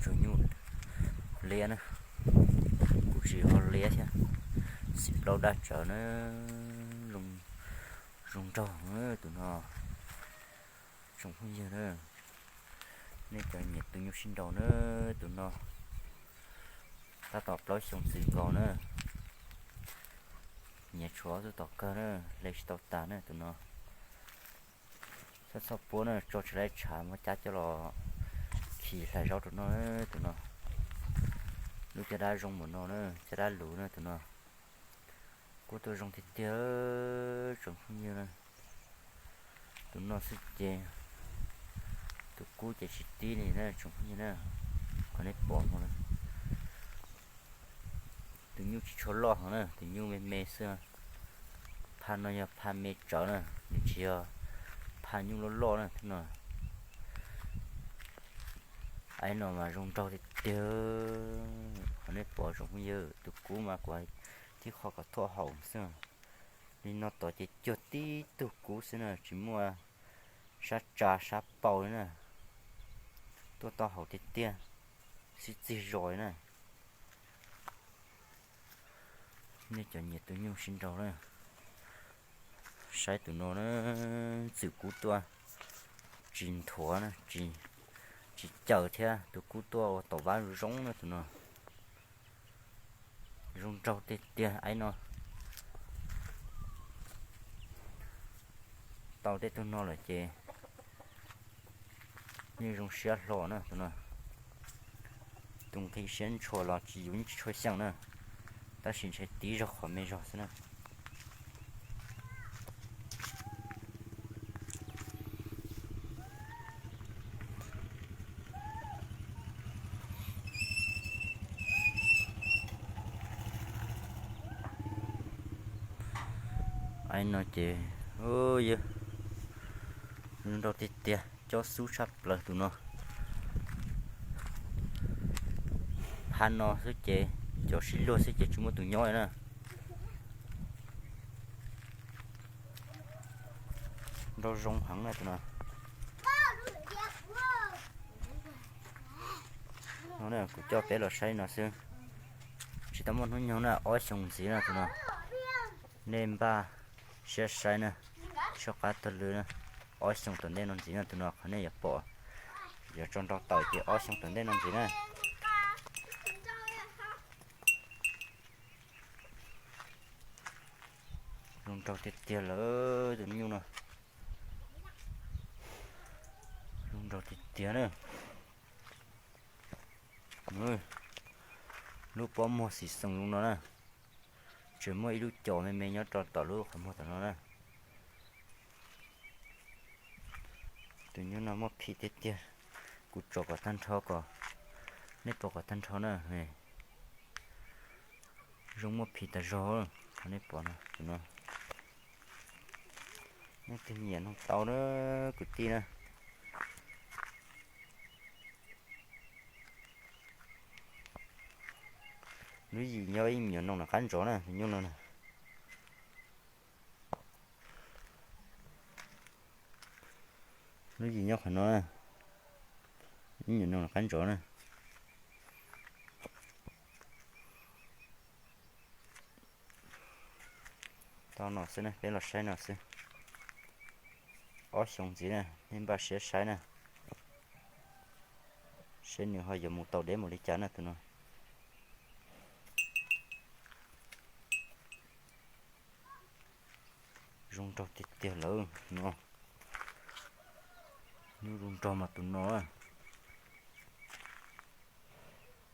Tus nyuj liab na, kuv tsis ho liab thiab, xim plaub daj tsawv na, zoo nraug tus no, tsoom phooj ywg na, nej cov nyiam tus nyuj sib nraus na, tus no tab tom plaub xyoo txwm nkaus na, nyias tshuav ob tug tom kawg na, hle tsis tau tas na tus no. Txhob txhob puab na, tso tsis laib tshav muab cab coj los khi hlais zaub rau noj tus no. Lub caj dab zoo npaum no na, caj dab luv na tus no. Kub tuaj zoo tiag tiag tsoom phooj ywg na. Tus no xwb ces tus kub ces tsis tib li na tsoom phooj ywg na. Qhov nej pom no na, tus nyuj tsis tshua loj heev na, tus nyuj me me xwb. Phaj no yog phaj me tsawv na, nws tsis yog phaj nyuj loj loj na no. Aib no mas zoo nraug tiag tiag. Qhov nej pom tsoom phooj ywg, tus kub mas kuv tib qho kom thuaj haum xwb. Li no tod ces cuag tib tug kub xwb na, tsis muaj sab tsa sab paus li na. Tuaj tau haum tiag tiag, sib txig zos li na. Nej cov nyiam tus nyuj sib nraus na, saib tus no na, txwm kub tuaj tsis nthuav na, tsis caws thiab, tus kub tuaj ua tom vab zoo zoo na tus no. Zoo nraug tiag tiag aib no. Tau tej tug no lawm ces yeej zoo siab hlo na tus no. Tus nqhis siab ntshua los tsis yuav yeej tsis tshua xyeej na, tab sis ntshe tib zaug qhov me zog xwb na. Aib no ces yog zoo nraug tiag tiag, cob xub tshaj plaws tus no. Phaj no xwb ces cov sib luag xwb ces tsis muaj tus nyob li na. Nraug zoo heev na tus no. No kuv coj peb los saib no xwb, tsis tau muaj hnub nyoog na, ob xyoos ntxiv na tus no. Nej npaj siab saib na, soj qab taug lw na, ob xyoos tom ntej no ntxiv na tus no, qhov nej yuav pom, yuav tso nrau tawm ces ob xyoos tom ntej no ntxiv na. Zoo nraug tiag tiag lawm tus nyuj no. Zoo nraug tiag tiag na. Lub pob muag xim xoos zoo no na, tseem muaj ib lub cos me me nyob rau tom lub qhov muag tom no na. Tus nyuj no muaj phim tiag tiag, kuv tsom kom tag nrho kom nej pom kom tag nrho na. Zoo muaj phim tas zog, qhov nej pom no, tus no. Nej tus nyiam noog tau na, kwv tij na. Lub yim nyob ib me nyuam noog nram qab ntsov na, tus nyuj no na. Lub yim nyob qhov no na, ib me nyuam noog nram qab ntsov na. Tau no xwb na, peb los saib no xwb. Ob xyoos ntxiv na, nej npaj siab saib na, saib nws ho yuav mus tau deb mus li cas na tus no. Zoo nraug tiag tiag lawm no. Nyuj zoo nraug mas tus no.